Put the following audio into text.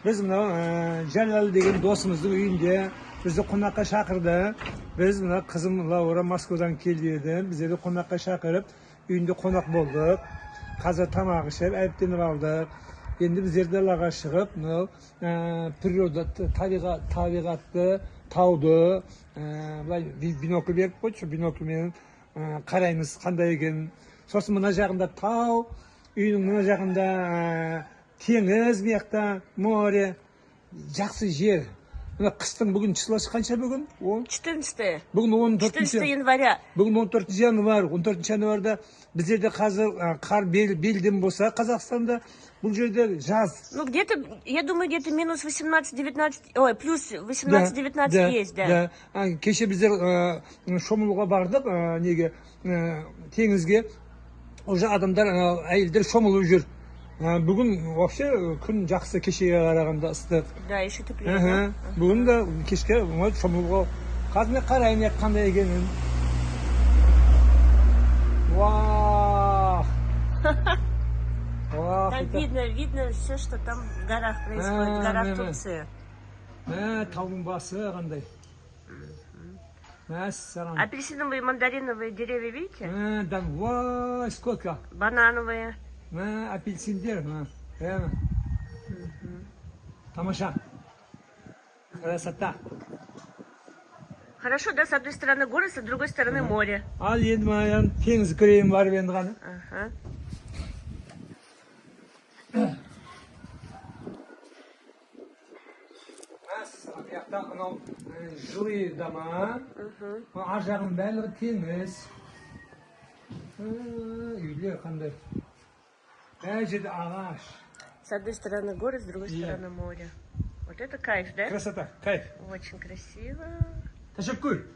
Біз мынау Жәләл деген досымыздың үйінде, бізді қонаққа шақырды. Біз мына қызым Лаура Москвадан келді еді. Біздерді қонаққа шақырып, үйінде қонақ болдық. Қазір тамақ ішіп, әбденіп алдық. Енді біздер далаға шығып, мынау природа, табиғатты, тауды, былай бинокль беріп қойды, сол бинокльмен қараймыз қандай екенін. Сосын мына жағында тау, үйдің мына жағында теңіз, мына жақта море, жақсы жер. Мына қыстың бүгін числосы қанша бүгін? Он? 14. Бүгін он 14 төртінші. Января. Бүгін 14 январь. 14 январьда біздерде қазір қар белден болса, Қазақстанда бұл жерде жаз. Ну, где-то, я думаю, где-то минус 18-19, ой, плюс 18-19 есть, да. Да. Кеше біздер шомылуға бардық, неге, теңізге. Уже адамдар, әйелдер шомылып жүр. Бүгін вообще күн жақсы, кешеге қарағанда ыстық. Да, еще теплее. Аха. Да? Бүгін де кешке вот шомылуға. Қазір мен қарайын, қандай екенін. Вау! Вау, Там это- видно, видно все, что там в горах происходит, в А, горах да. Турции. Мә, таудың басы қандай. Мәссаған. Апельсиновые, мандариновые деревья, видите? Мә, да, вай, сколько. Банановые. Мә, апельсиндер, мә, прямо. Тамаша. Красота. Хорошо, да, с одной стороны горы, с другой стороны море. Ал енді мына теңіз көрейін барып енді ғана. Ага. Мәссаған, бұл жақта мынау жилые дома. Мына ар жағының барлығы теңіз. Үйлер қандай. Әр жерде ағаш. С одной стороны горы, с другой стороны море. Вот это кайф, да? Красота, кайф. Очень красиво. Teşekkür.